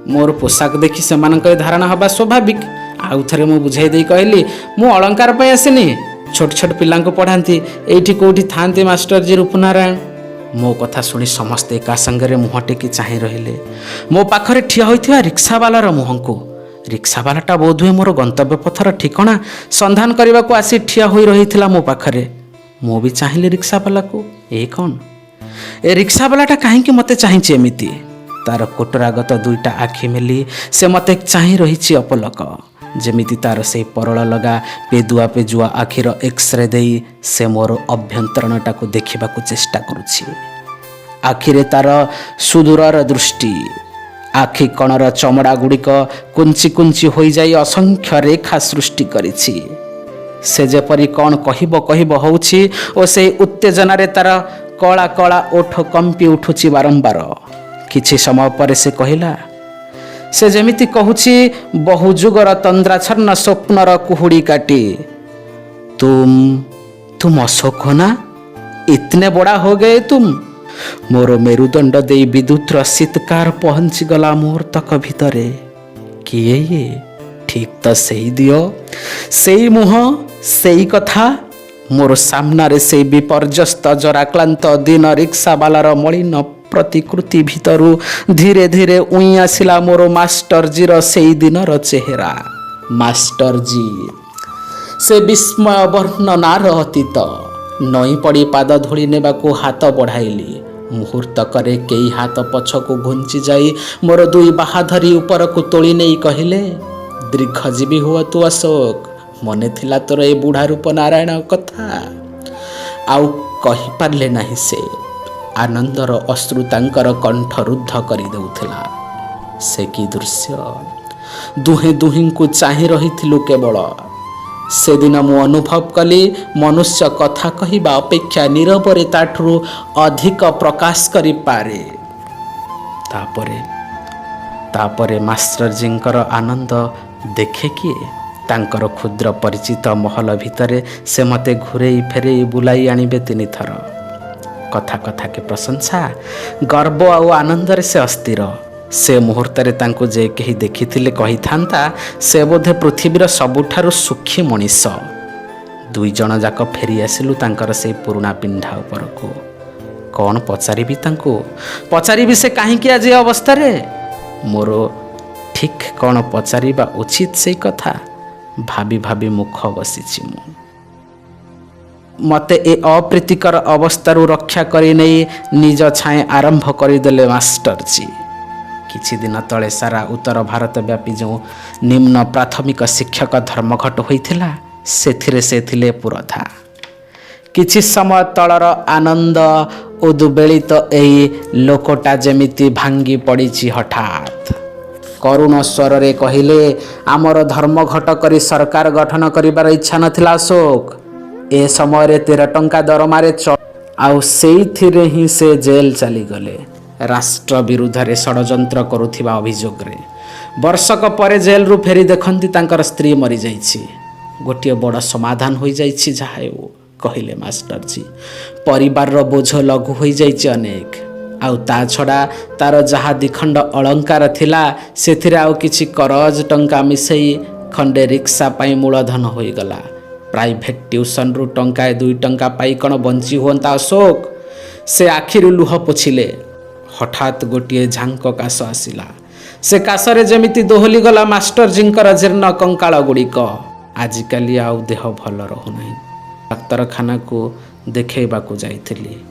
ମୋର ପୋଷାକ ଦେଖି ସେମାନଙ୍କ ଏ ଧାରଣା ହେବା ସ୍ୱାଭାବିକ। ଆଉ ଥରେ ମୁଁ ବୁଝାଇ ଦେଇ କହିଲି, "ମୁଁ ଅଳଙ୍କାର ପାଇଁ ଆସିନି, ଛୋଟ ଛୋଟ ପିଲାଙ୍କୁ ପଢ଼ାନ୍ତି। ଏଇଠି କେଉଁଠି ଥାଆନ୍ତି ମାଷ୍ଟରଜୀ ରୂପନାରାୟଣ।" ମୋ କଥା ଶୁଣି ସମସ୍ତେ ଏକା ସାଙ୍ଗରେ ମୁହଁ ଟେକି ଚାହିଁ ରହିଲେ ମୋ ପାଖରେ ଠିଆ ହୋଇଥିବା ରିକ୍ସାବାଲାର ମୁହଁକୁ। ରିକ୍ସାବାଲାଟା ବୋଧହୁଏ ମୋର ଗନ୍ତବ୍ୟ ପଥର ଠିକଣା ସନ୍ଧାନ କରିବାକୁ ଆସି ଠିଆ ହୋଇ ରହିଥିଲା ମୋ ପାଖରେ। ମୁଁ ବି ଚାହିଁଲି ରିକ୍ସାବାଲାକୁ। ଏ କ'ଣ? ଏ ରିକ୍ସାବାଲାଟା କାହିଁକି ମୋତେ ଚାହିଁଛି ଏମିତି? ତାର କୋଟରାଗତ ଦୁଇଟା ଆଖି ମେଲି ସେ ମୋତେ ଚାହିଁ ରହିଛି ଅପଲକ, ଯେମିତି ତାର ସେଇ ପରଳ ଲଗା ପେଦୁଆ ପେଜୁଆ ଆଖିର ଏକ୍ସରେ ଦେଇ ସେ ମୋର ଅଭ୍ୟନ୍ତରଣଟାକୁ ଦେଖିବାକୁ ଚେଷ୍ଟା କରୁଛି। ଆଖିରେ ତାର ସୁଦୂରର ଦୃଷ୍ଟି। ଆଖି କଣର ଚମଡ଼ା ଗୁଡ଼ିକ କୁଞ୍ଚି କୁଞ୍ଚି ହୋଇଯାଇ ଅସଂଖ୍ୟ ରେଖା ସୃଷ୍ଟି କରିଛି। ସେ ଯେପରି କ'ଣ କହିବ କହିବ ହେଉଛି ଓ ସେଇ ଉତ୍ତେଜନାରେ ତାର କଳା କଳା ଓଠ କମ୍ପି ଉଠୁଛି ବାରମ୍ବାର। କିଛି ସମୟ ପରେ ସେ କହିଲା, ସେ ଯେମିତି କହୁଛି ବହୁ ଯୁଗର ତନ୍ଦ୍ରାଚ୍ଛନ୍ନ ସ୍ୱପ୍ନର କୁହୁଡ଼ି କାଟି, "तुम तुम अशोक हो ना? इतने बड़ा हो गए तुम?" ମୋର ମେରୁଦଣ୍ଡ ଦେଇ ବିଦ୍ୟୁତର ଶୀତକାର ପହଞ୍ଚିଗଲା ମୁହୂର୍ତ୍ତକ ଭିତରେ। କିଏ ଇଏ? ଠିକ୍ ତ ସେଇ ଦିଅ, ସେଇ ମୁହଁ, ସେଇ କଥା। ମୋର ସାମ୍ନାରେ ସେଇ ବିପର୍ଯ୍ୟସ୍ତ ଜରାକ୍ଳାନ୍ତ ଦିନ ରିକ୍ସାବାଲାର ମଳିନ ପ୍ରତିକୃତି ଭିତରୁ ଧୀରେ ଧୀରେ ଉଇଁ ଆସିଲା ମୋର ମାଷ୍ଟରଜୀର ସେଇ ଦିନର ଚେହେରା। ମାଷ୍ଟରଜୀ, ସେ ବିସ୍ମୟ ବର୍ଣ୍ଣନାର ଅତୀତ। ନଇଁ ପଡ଼ି ପାଦ ଧୂଳି ନେବାକୁ ହାତ ବଢ଼ାଇଲି। ମୁହୂର୍ତ୍ତକରେ କେଇ ହାତ ପଛକୁ ଘୁଞ୍ଚି ଯାଇ ମୋର ଦୁଇ ବାହା ଧରି ଉପରକୁ ତୋଳି ନେଇ କହିଲେ, "ଦୀର୍ଘଜୀବୀ ହୁଅ ତୁ ଅଶୋକ। ମନେ ଥିଲା ତୋର ଏ ବୁଢ଼ା ରୂପ ନାରାୟଣ କଥା?" ଆଉ କହିପାରିଲେ ନାହିଁ ସେ। ଆନନ୍ଦର ଅଶ୍ରୁ ତାଙ୍କର କଣ୍ଠ ରୁଦ୍ଧ କରିଦେଉଥିଲା। ସେ କି ଦୃଶ୍ୟ! ଦୁହେଁ ଦୁହିଁଙ୍କୁ ଚାହିଁ ରହିଥିଲୁ କେବଳ। ସେଦିନ ମୁଁ ଅନୁଭବ କଲି, ମନୁଷ୍ୟ କଥା କହିବା ଅପେକ୍ଷା ନୀରବରେ ତାଠାରୁ ଅଧିକ ପ୍ରକାଶ କରିପାରେ। ତାପରେ ତାପରେ ମାଷ୍ଟରଜୀଙ୍କର ଆନନ୍ଦ ଦେଖେ କିଏ? ତାଙ୍କର କ୍ଷୁଦ୍ର ପରିଚିତ ମହଲ ଭିତରେ ସେ ମୋତେ ଘୂରେଇ ଫେରେଇ ବୁଲାଇ ଆଣିବେ ତିନିଥର। କଥା କଥାକେ ପ୍ରଶଂସା, ଗର୍ବ ଆଉ ଆନନ୍ଦରେ ସେ ଅସ୍ଥିର। ସେ ମୁହୂର୍ତ୍ତରେ ତାଙ୍କୁ ଯେ କେହି ଦେଖିଥିଲେ କହିଥାନ୍ତା, ସେ ବୋଧେ ପୃଥିବୀର ସବୁଠାରୁ ସୁଖୀ ମଣିଷ। ଦୁଇ ଜଣ ଯାକ ଫେରି ଆସିଲୁ ତାଙ୍କର ସେଇ ପୁରୁଣା ପିଣ୍ଡା ଉପରକୁ। କ'ଣ ପଚାରିବି ତାଙ୍କୁ? ପଚାରିବି ସେ କାହିଁକି ଆଜି ଏ ଅବସ୍ଥାରେ? ମୋର ଠିକ୍ କ'ଣ ପଚାରିବା ଉଚିତ ସେଇ କଥା ଭାବି ଭାବି ମୁଖ ବସିଛି ମୁଁ। ମୋତେ ଏ ଅପ୍ରୀତିକର ଅବସ୍ଥାରୁ ରକ୍ଷା କରି ନେଇ ନିଜ ଛାଏଁ ଆରମ୍ଭ କରିଦେଲେ ମାଷ୍ଟରଜୀ। କିଛି ଦିନ ତଳେ ସାରା ଉତ୍ତର ଭାରତ ବ୍ୟାପୀ ଯେଉଁ ନିମ୍ନ ପ୍ରାଥମିକ ଶିକ୍ଷକ ଧର୍ମଘଟ ହୋଇଥିଲା, ସେଥିରେ ସେ ଥିଲେ ପୁରୋଧା। କିଛି ସମୟ ତଳର ଆନନ୍ଦ ଉଦ୍ବେଳିତ ଏଇ ଲୋକଟା ଯେମିତି ଭାଙ୍ଗି ପଡ଼ିଛି ହଠାତ୍। କରୁଣ ସ୍ୱରରେ କହିଲେ, ଆମର ଧର୍ମଘଟ କରି ସରକାର ଗଠନ କରିବାର ଇଚ୍ଛା ନଥିଲା ଅଶୋକ। ଏ ସମୟରେ 13 ଟଙ୍କା ଦରମାରେ ଆଉ ସେଇଥିରେ ହିଁ ସେ ଜେଲ୍ ଚାଲିଗଲେ, ରାଷ୍ଟ୍ର ବିରୁଦ୍ଧରେ ଷଡ଼ଯନ୍ତ୍ର କରୁଥିବା ଅଭିଯୋଗରେ। ବର୍ଷକ ପରେ ଜେଲରୁ ଫେରି ଦେଖନ୍ତି ତାଙ୍କର ସ୍ତ୍ରୀ ମରିଯାଇଛି। ଗୋଟିଏ ବଡ଼ ସମାଧାନ ହୋଇଯାଇଛି ଯାହା ହେଉ, କହିଲେ ମାଷ୍ଟରଜୀ। ପରିବାରର ବୋଝ ଲଘୁ ହୋଇଯାଇଛି ଅନେକ। ଆଉ ତା ଛଡ଼ା ତାର ଯାହା ଦିଖଣ୍ଡ ଅଳଙ୍କାର ଥିଲା, ସେଥିରେ ଆଉ କିଛି କରଜ ଟଙ୍କା ମିଶେଇ ଖଣ୍ଡେ ରିକ୍ସା ପାଇଁ ମୂଳଧନ ହୋଇଗଲା। ପ୍ରାଇଭେଟ୍ ଟ୍ୟୁସନରୁ ଟଙ୍କାଏ ଦୁଇ ଟଙ୍କା ପାଇ କ'ଣ ବଞ୍ଚି ହୁଅନ୍ତା ଅଶୋକ? ସେ ଆଖିରୁ ଲୁହ ପୋଛିଲେ। ହଠାତ୍ ଗୋଟିଏ ଝାଙ୍କ କାଶ ଆସିଲା। ସେ କାଶରେ ଯେମିତି ଦୋହଲିଗଲା ମାଷ୍ଟରଜୀଙ୍କର ଜୀର୍ଣ୍ଣ କଙ୍କାଳ ଗୁଡ଼ିକ। ଆଜିକାଲି ଆଉ ଦେହ ଭଲ ରହୁନାହିଁ। ଡାକ୍ତରଖାନାକୁ ଦେଖେଇବାକୁ ଯାଇଥିଲି।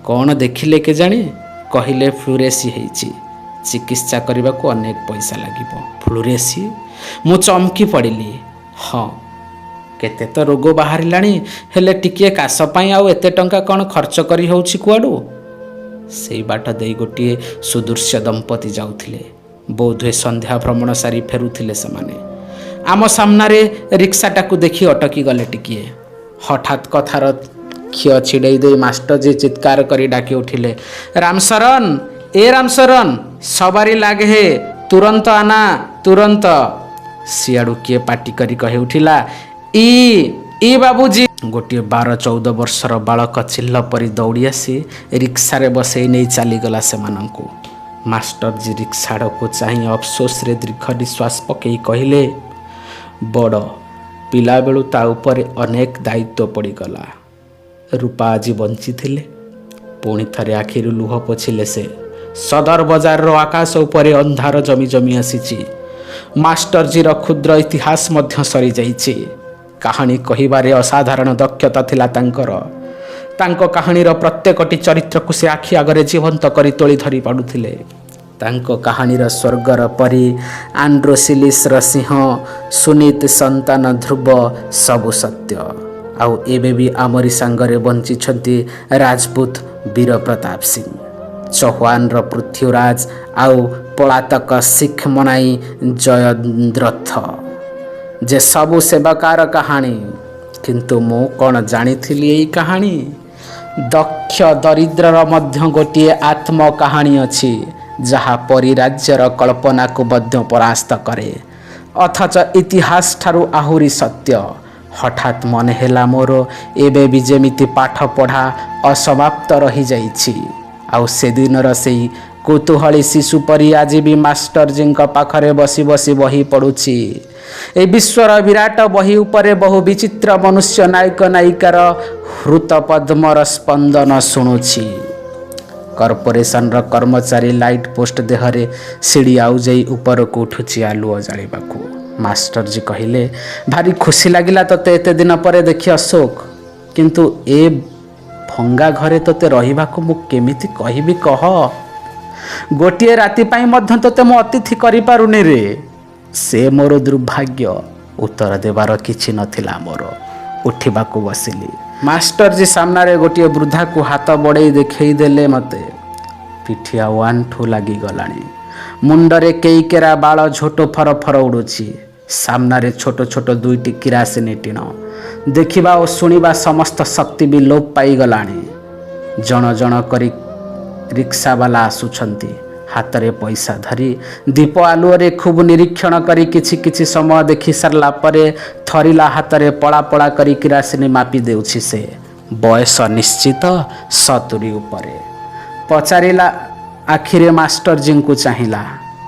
କ'ଣ ଦେଖିଲେ କେଜାଣି, କହିଲେ ଫ୍ଲୁରେସି ହେଇଛି, ଚିକିତ୍ସା କରିବାକୁ ଅନେକ ପଇସା ଲାଗିବ। ଫ୍ଲୁରେସି? ମୁଁ ଚମକି ପଡ଼ିଲି। ହଁ, କେତେ ତ ରୋଗ ବାହାରିଲାଣି, ହେଲେ ଟିକିଏ କାଶ ପାଇଁ ଆଉ ଏତେ ଟଙ୍କା କ'ଣ ଖର୍ଚ୍ଚ କରି ହେଉଛି କୁଆଡ଼ୁ? ସେଇ ବାଟ ଦେଇ ଗୋଟିଏ ସୁଦୃଶ୍ୟ ଦମ୍ପତି ଯାଉଥିଲେ। ବୋଧହୁଏ ସନ୍ଧ୍ୟା ଭ୍ରମଣ ସାରି ଫେରୁଥିଲେ ସେମାନେ। ଆମ ସାମ୍ନାରେ ରିକ୍ସାଟାକୁ ଦେଖି ଅଟକି ଗଲେ ଟିକିଏ। ହଠାତ୍ କଥାର ଖିଅ ଛିଡ଼େଇ ଦେଇ ମାଷ୍ଟରଜୀ ଚିତ୍କାର କରି ଡାକି ଉଠିଲେ, "ରାମଶରণ, ଏ ରାମଶରଣ, सवारी लागे है, तुरंत आना, तुरंत।" ସିଆଡ଼ୁ କିଏ ପାଟି କରି କହି ଉଠିଲା, "ଇ ଇ ବାବୁଜୀ।" ଗୋଟିଏ 12-14 ବର୍ଷର ବାଳକ ଚିଲ ପରି ଦୌଡ଼ି ଆସି ରିକ୍ସାରେ ବସେଇ ନେଇ ଚାଲିଗଲା ସେମାନଙ୍କୁ। ମାଷ୍ଟରଜୀ ରିକ୍ସା ଆଡ଼କୁ ଚାହିଁ ଅଫସୋସରେ ଦୀର୍ଘ ନିଶ୍ୱାସ ପକେଇ କହିଲେ, "ବଡ଼ ପିଲାବେଳୁ ତା ଉପରେ ଅନେକ ଦାୟିତ୍ୱ ପଡ଼ିଗଲା। ରୂପା ଆଜି ବଞ୍ଚିଥିଲେ।" ପୁଣି ଥରେ ଆଖିରୁ ଲୁହ ପୋଛିଲେ ସେ। ସଦର ବଜାରର ଆକାଶ ଉପରେ ଅନ୍ଧାର ଜମି ଜମି ଆସିଛି। ମାଷ୍ଟରଜୀର କ୍ଷୁଦ୍ର ଇତିହାସ ମଧ୍ୟ ସରିଯାଇଛି। କାହାଣୀ କହିବାରେ ଅସାଧାରଣ ଦକ୍ଷତା ଥିଲା ତାଙ୍କର। ତାଙ୍କ କାହାଣୀର ପ୍ରତ୍ୟେକଟି ଚରିତ୍ରକୁ ସେ ଆଖି ଆଗରେ ଜୀବନ୍ତ କରି ତୋଳି ଧରି ପାରୁଥିଲେ। ତାଙ୍କ କାହାଣୀର ସ୍ୱର୍ଗର ପରୀ, ଆଣ୍ଡ୍ରୋସିଲିସର ସିଂହ, ସୁନୀତ ସନ୍ତାନ ଧ୍ରୁବ, ସବୁ ସତ୍ୟ। ଆଉ ଏବେ ବି ଆମରି ସାଙ୍ଗରେ ବଞ୍ଚିଛନ୍ତି ରାଜପୁତ ବୀର ପ୍ରତାପ ସିଂ, ଚୌହାନର ପୃଥ୍ୱୀରାଜ ଆଉ ପଳାତକ ଶିଖ ମନାଇ ଜୟଦ୍ରଥ। ଯେ ସବୁ ସେବେକାର କାହାଣୀ। କିନ୍ତୁ ମୁଁ କ'ଣ ଜାଣିଥିଲି ଏଇ କାହାଣୀ? ଦକ୍ଷ ଦରିଦ୍ରର ମଧ୍ୟ ଗୋଟିଏ ଆତ୍ମ କାହାଣୀ ଅଛି, ଯାହା ପରିରାଜ୍ୟର କଳ୍ପନାକୁ ମଧ୍ୟ ପରାସ୍ତ କରେ, ଅଥଚ ଇତିହାସ ଠାରୁ ଆହୁରି ସତ୍ୟ। ହଠାତ୍ ମନେ ହେଲା ମୋର ଏବେ ବି ଯେମିତି ପାଠ ପଢ଼ା ଅସମାପ୍ତ ରହିଯାଇଛି। ଆଉ ସେଦିନର ସେଇ କୌତୂହଳୀ ଶିଶୁ ପରି ଆଜି ବି ମାଷ୍ଟରଜୀଙ୍କ ପାଖରେ ବସି ବସି ବହି ପଢ଼ୁଛି। ଏ ବିଶ୍ୱର ବିରାଟ ବହି ଉପରେ ବହୁ ବିଚିତ୍ର ମନୁଷ୍ୟ ନାୟକ ନାୟିକାର ହୃତ ପଦ୍ମର ସ୍ପନ୍ଦନ ଶୁଣୁଛି। କର୍ପୋରେସନର କର୍ମଚାରୀ ଲାଇଟ୍ ପୋଷ୍ଟ ଦେହରେ ସିଡ଼ି ଆଉଜେଇ ଉପରକୁ ଉଠୁଛି ଆଲୁଅ ଜାଳିବାକୁ। ମାଷ୍ଟରଜୀ କହିଲେ, "ଭାରି ଖୁସି ଲାଗିଲା ତୋତେ ଏତେ ଦିନ ପରେ ଦେଖି ଅଶୋକ। କିନ୍ତୁ ଏ ଭଙ୍ଗା ଘରେ ତୋତେ ରହିବାକୁ ମୁଁ କେମିତି କହିବି କହ? ଗୋଟିଏ ରାତି ପାଇଁ ମଧ୍ୟ ତୋତେ ମୁଁ ଅତିଥି କରିପାରୁନି ରେ। ସେ ମୋର ଦୁର୍ଭାଗ୍ୟ।" ଉତ୍ତର ଦେବାର କିଛି ନଥିଲା ମୋର। ଉଠିବାକୁ ବସିଲି। ମାଷ୍ଟରଜୀ ସାମ୍ନାରେ ଗୋଟିଏ ବୃଦ୍ଧାକୁ ହାତ ବଢ଼େଇ ଦେଖେଇ ଦେଲେ ମୋତେ। ପିଠି ଆଉ ଆଣ୍ଠୁ ଲାଗିଗଲାଣି। ମୁଣ୍ଡରେ କେଇ କେରା ବାଳ ଝୋଟ ଫର ଫର ଉଡ଼ୁଛି। ସାମ୍ନାରେ ଛୋଟ ଛୋଟ ଦୁଇଟି କିରାସିନି ଟିଣ। ଦେଖିବା ଓ ଶୁଣିବା ସମସ୍ତ ଶକ୍ତି ବି ଲୋପ ପାଇଗଲାଣି। ଜଣ ଜଣ କରି ରିକ୍ସାବାଲା ଆସୁଛନ୍ତି ହାତରେ ପଇସା ଧରି। ଦୀପ ଆଲୁଅରେ ଖୁବ୍ ନିରୀକ୍ଷଣ କରି କିଛି କିଛି ସମୟ ଦେଖି ସାରିଲା ପରେ ଥରିଲା ହାତରେ ପଳା ପଳା କରି କିରାସିନି ମାପି ଦେଉଛି ସେ। ବୟସ ନିଶ୍ଚିତ 70 ଉପରେ। ପଚାରିଲା ଆଖିରେ ମାଷ୍ଟରଜୀଙ୍କୁ ଚାହିଁଲା।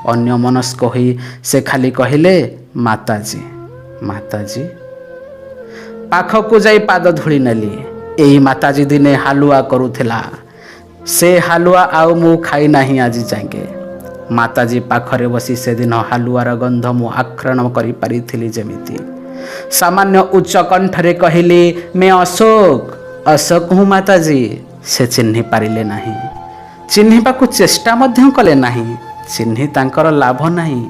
ଅନ୍ୟମନସ୍କ ହୋଇ ସେ ଖାଲି କହିଲେ, "माताजी, माताजी।" ପାଖକୁ ଯାଇ ପାଦ ଧୂଳି ନେଲି। ଏଇ ମାତାଜୀ ଦିନେ ହାଲୁଆ କରୁଥିଲା। ସେ ହାଲୁଆ ଆଉ ମୁଁ ଖାଇନାହିଁ ଆଜି ଯାଏଁକେ। ମାତାଜୀ ପାଖରେ ବସି ସେଦିନ ହାଲୁଆର ଗନ୍ଧ ମୁଁ ଆଘ୍ରାଣ କରିପାରିଥିଲି ଯେମିତି। ସାମାନ୍ୟ ଉଚ୍ଚ କଣ୍ଠରେ କହିଲି, "मैं अशोक, अशोक हूँ माताजी।" ସେ ଚିହ୍ନି ପାରିଲେ ନାହିଁ। ଚିହ୍ନିବାକୁ ଚେଷ୍ଟା ମଧ୍ୟ କଲେ ନାହିଁ। ଚିହ୍ନି ତାଙ୍କର ଲାଭ ନାହିଁ।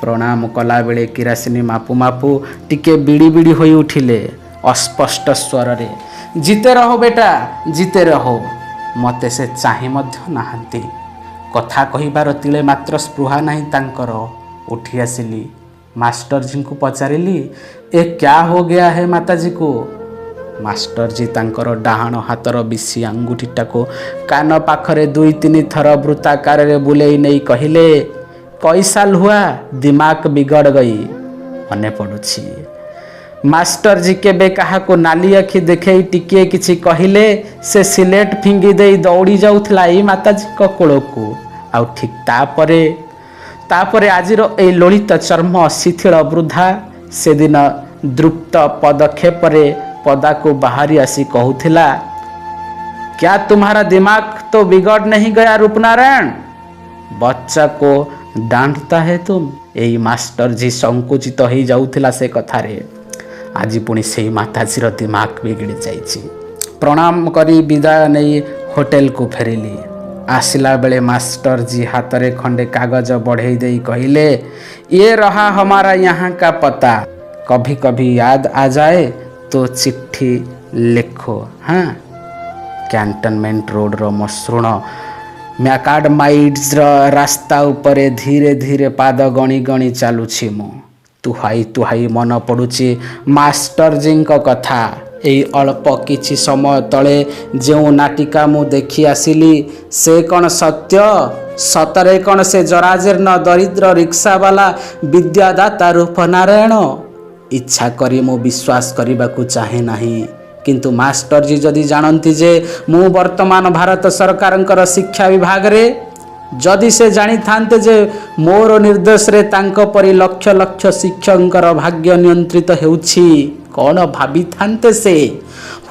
ପ୍ରଣାମ କଲାବେଳେ କିରାସିନି ମାପୁ ମାପୁ ଟିକେ ବିଡ଼ି ବିଡ଼ି ହୋଇ ଉଠିଲେ। ଅସ୍ପଷ୍ଟ ସ୍ୱରରେ, "जीते रहो बेटा, जीते रहो।" ମୋତେ ସେ ଚାହିଁ ମଧ୍ୟ ନାହାନ୍ତି। କଥା କହିବାର ତିଳେ ମାତ୍ର ସ୍ପୃହା ନାହିଁ ତାଙ୍କର। ଉଠି ଆସିଲି। ମାଷ୍ଟରଜୀଙ୍କୁ ପଚାରିଲି, "ଏ क्या हो गया है माताजी को?" ମାଷ୍ଟରଜୀ ତାଙ୍କର ଡାହାଣ ହାତର ବିଶି ଆଙ୍ଗୁଠିଟାକୁ କାନ ପାଖରେ ଦୁଇ ତିନି ଥର ବୃତ୍ତାକାରରେ ବୁଲେଇ ନେଇ କହିଲେ, "कई साल हुआ, दिमाग बिगड़ गई।" ମନେ ପଡ଼ୁଛି, ମାଷ୍ଟରଜୀ କେବେ କାହାକୁ ନାଲି ଆଖି ଦେଖେଇ ଟିକିଏ କିଛି କହିଲେ ସେ ସିଲେଟ୍ ଫିଙ୍ଗି ଦେଇ ଦୌଡ଼ି ଯାଉଥିଲା ଏଇ ମାତାଜୀଙ୍କ କୋଳକୁ। ଆଉ ଠିକ୍ ତାପରେ ତାପରେ ଆଜିର ଏଇ ଲୋଳିତ ଚର୍ମ ଶିଥିଳ ବୃଦ୍ଧା ସେଦିନ ଦ୍ରୁତ ପଦକ୍ଷେପରେ ପଦାକୁ ବାହାରି ଆସି କହୁଥିଲା, "क्या तुम्हारा दिमाग तो बिगड़ नहीं गया रूपनारायण? बच्चा को डांटता है तुम?" ଏଇ ମାଷ୍ଟରଜୀ ସଂକୁଚିତ ହେଇଯାଉଥିଲା ସେ କଥାରେ। ଆଜି ପୁଣି ସେଇ ମାତାଜୀର ଦିମାଗ ବିଗିଡ଼ି ଯାଇଛି। ପ୍ରଣାମ କରି ବିଦାୟ ନେଇ ହୋଟେଲକୁ ଫେରିଲି। ଆସିଲା ବେଳେ ମାଷ୍ଟରଜୀ ହାତରେ ଖଣ୍ଡେ କାଗଜ ବଢ଼େଇ ଦେଇ କହିଲେ, "ये रहा हमारा यहाँ का पता। कभी कभी याद आ जाए तो चिट्ठी लिखो, हाँ।" କ୍ୟାଣ୍ଟନମେଣ୍ଟ ରୋଡ଼ର ମସୃଣ ମ୍ୟାକାଡମାଇଜ୍ଡ ରାସ୍ତା ଉପରେ ଧୀରେ ଧୀରେ ପାଦ ଗଣି ଗଣି ଚାଲୁଛି ମୁଁ। ତୁହାଇ ତୁହାଇ ମନେ ପଡ଼ୁଛି ମାଷ୍ଟରଜୀଙ୍କ କଥା। ଏଇ ଅଳ୍ପ କିଛି ସମୟ ତଳେ ଯେଉଁ ନାଟିକା ମୁଁ ଦେଖି ଆସିଲି, ସେ କ'ଣ ସତ୍ୟ? ସତରେ କ'ଣ ସେ ଜରାଜୀର୍ଣ୍ଣ ଦରିଦ୍ର ରିକ୍ସାବାଲା ବିଦ୍ୟାଦାତା ରୂପନାରାୟଣ? ଇଚ୍ଛା କରି ମୁଁ ବିଶ୍ୱାସ କରିବାକୁ ଚାହେଁ ନାହିଁ। କିନ୍ତୁ ମାଷ୍ଟରଜୀ ଯଦି ଜାଣନ୍ତି ଯେ ମୁଁ ବର୍ତ୍ତମାନ ଭାରତ ସରକାରଙ୍କର ଶିକ୍ଷା ବିଭାଗରେ, ଯଦି ସେ ଜାଣିଥାନ୍ତେ ଯେ ମୋର ନିର୍ଦ୍ଦେଶରେ ତାଙ୍କ ପରି ଲକ୍ଷ ଲକ୍ଷ ଶିକ୍ଷକଙ୍କର ଭାଗ୍ୟ ନିୟନ୍ତ୍ରିତ ହେଉଛି, କ'ଣ ଭାବିଥାନ୍ତେ ସେ?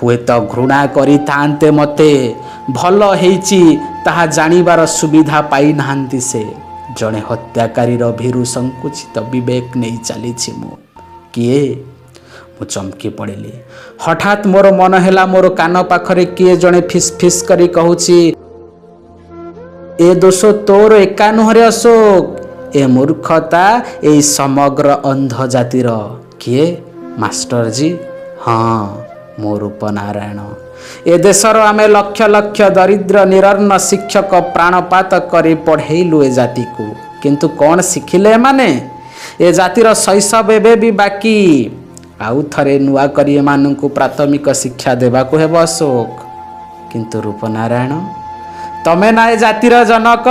ହୁଏତ ଘୃଣା କରିଥାନ୍ତେ ମୋତେ। ଭଲ ହେଇଛି, ତାହା ଜାଣିବାର ସୁବିଧା ପାଇନାହାନ୍ତି ସେ। ଜଣେ ହତ୍ୟାକାରୀର ଭୀରୁ ସଂକୁଚିତ ବିବେକ ନେଇ ଚାଲିଛି ମୁଁ। କିଏ? ମୁଁ ଚମକି ପଡ଼ିଲି। ହଠାତ୍ ମୋର ମନ ହେଲା, ମୋର କାନ ପାଖରେ କିଏ ଜଣେ ଫିସ୍ ଫିସ୍ କରି କହୁଛି, "ଏ ଦୋଷ ତୋର ଏକା ନୁହଁରେ ଅଶୋକ, ଏ ମୂର୍ଖତା ଏଇ ସମଗ୍ର ଅନ୍ଧ ଜାତିର।" କିଏ? ମାଷ୍ଟରଜୀ? ହଁ, ମୁଁ ରୂପନାରାୟଣ। ଏ ଦେଶର ଆମେ ଲକ୍ଷ ଲକ୍ଷ ଦରିଦ୍ର ନିରନ୍ନ ଶିକ୍ଷକ ପ୍ରାଣପାତ କରି ପଢ଼େଇଲୁ ଏ ଜାତିକୁ। କିନ୍ତୁ କ'ଣ ଶିଖିଲେ ଏମାନେ? ଏ ଜାତିର ଶୈଶବ ଏବେ ବି ବାକି। ଆଉ ଥରେ ନୂଆ କରି ଏମାନଙ୍କୁ ପ୍ରାଥମିକ ଶିକ୍ଷା ଦେବାକୁ ହେବ ଅଶୋକ। କିନ୍ତୁ ରୂପନାରାୟଣ, ତମେ ନା ଏ ଜାତିର ଜନକ?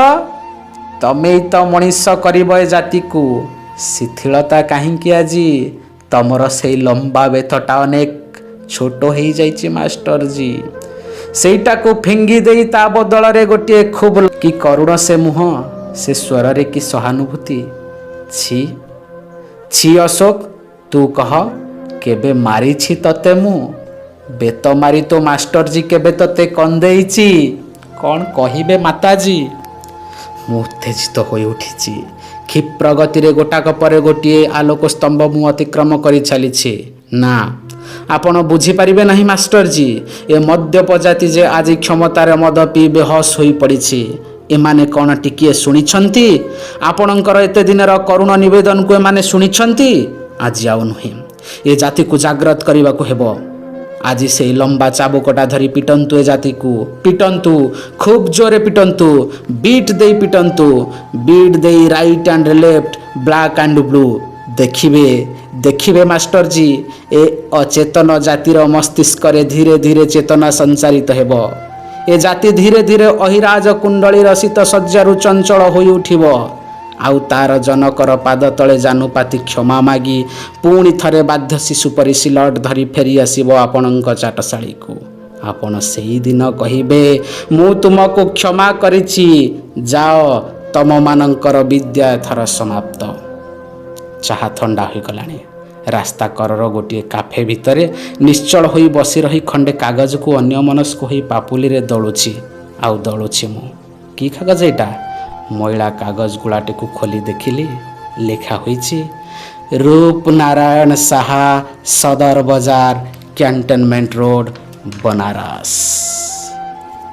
ତମେ ତ ମଣିଷ କରିବ ଏ ଜାତିକୁ। ଶିଥିଳତା କାହିଁକି ଆଜି? ତମର ସେଇ ଲମ୍ବା ବେତଟା ଅନେକ ଛୋଟ ହେଇଯାଇଛି ମାଷ୍ଟରଜୀ। ସେଇଟାକୁ ଫିଙ୍ଗି ଦେଇ ତା ବଦଳରେ ଗୋଟିଏ ଖୁବ୍। କି କରୁଣ ସେ ମୁହଁ, ସେ ସ୍ୱରରେ କି ସହାନୁଭୂତି! ଛି ଛି ଅଶୋକ, ତୁ କହ, କେବେ ମାରିଛି ତତେ ମୁଁ? ବେତ ମାରି ତୋ ମାଷ୍ଟରଜୀ କେବେ ତତେ କନ୍ଦେଇଛି? କ'ଣ କହିବେ ମାତାଜୀ? ମୁଁ ଉତ୍ତେଜିତ ହୋଇ ଉଠିଛି। କ୍ଷିପ୍ର ଗତିରେ ଗୋଟାକ ପରେ ଗୋଟିଏ ଆଲୋକ ସ୍ତମ୍ଭ ମୁଁ ଅତିକ୍ରମ କରି ଚାଲିଛି। ନା, ଆପଣ ବୁଝିପାରିବେ ନାହିଁ ମାଷ୍ଟରଜୀ। ଏ ମଦ୍ୟପ ଜାତି ଯେ ଆଜି କ୍ଷମତାରେ ମଦ ପିଇ ବେହୋସ ହୋଇପଡ଼ିଛି, ଏମାନେ କ'ଣ ଟିକିଏ ଶୁଣିଛନ୍ତି? ଆପଣଙ୍କର ଏତେ ଦିନର କରୁଣ ନିବେଦନକୁ ଏମାନେ ଶୁଣିଛନ୍ତି? ଆଜି ଆଉ ନୁହେଁ। ଏ ଜାତିକୁ ଜାଗ୍ରତ କରିବାକୁ ହେବ। ଆଜି ସେଇ ଲମ୍ବା ଚାବୁକଟା ଧରି ପିଟନ୍ତୁ ଏ ଜାତିକୁ। ପିଟନ୍ତୁ, ଖୁବ୍ ଜୋରେ ପିଟନ୍ତୁ, ବିଟ୍ ଦେଇ ପିଟନ୍ତୁ, ବିଟ୍ ଦେଇ, right and left, black and blue। ଦେଖିବେ, ଦେଖିବେ ମାଷ୍ଟରଜୀ, ଏ ଅଚେତନ ଜାତିର ମସ୍ତିଷ୍କରେ ଧୀରେ ଧୀରେ ଚେତନା ସଞ୍ଚାରିତ ହେବ। ଏ ଜାତି ଧୀରେ ଧୀରେ ଅହିରାଜ କୁଣ୍ଡଳୀର ଶୀତଶଯ୍ୟାରୁ ଚଞ୍ଚଳ ହୋଇ ଉଠିବ। ଆଉ ତାର ଜନକର ପାଦ ତଳେ ଜାନୁପାତି କ୍ଷମା ମାଗି ପୁଣି ଥରେ ବାଧ୍ୟ ଶିଶୁ ପରି ସିଲଟ ଧରି ଫେରି ଆସିବ ଆପଣଙ୍କ ଚାଟଶାଳୀକୁ। ଆପଣ ସେଇଦିନ କହିବେ, "ମୁଁ ତୁମକୁ କ୍ଷମା କରିଛି। ଯାଅ, ତମମାନଙ୍କର ବିଦ୍ୟା ଏଥର ସମାପ୍ତ।" ଚାହା ଥଣ୍ଡା ହୋଇଗଲାଣି। ରାସ୍ତା କଡ଼ର ଗୋଟିଏ କାଫେ ଭିତରେ ନିଶ୍ଚଳ ହୋଇ ବସି ରହି ଖଣ୍ଡେ କାଗଜକୁ ଅନ୍ୟମନସ୍କ ହୋଇ ପାପୁଲିରେ ଦଳୁଛି ଆଉ ଦଳୁଛି ମୁଁ। କି କାଗଜ ଏଇଟା? ମଇଳା କାଗଜ ଗୁଳାଟିକୁ ଖୋଲି ଦେଖିଲି, ଲେଖା ହୋଇଛି, ରୂପ ନାରାୟଣ ସାହା, ସଦର ବଜାର, କ୍ୟାଣ୍ଟନମେଣ୍ଟ ରୋଡ଼, ବନାରସ।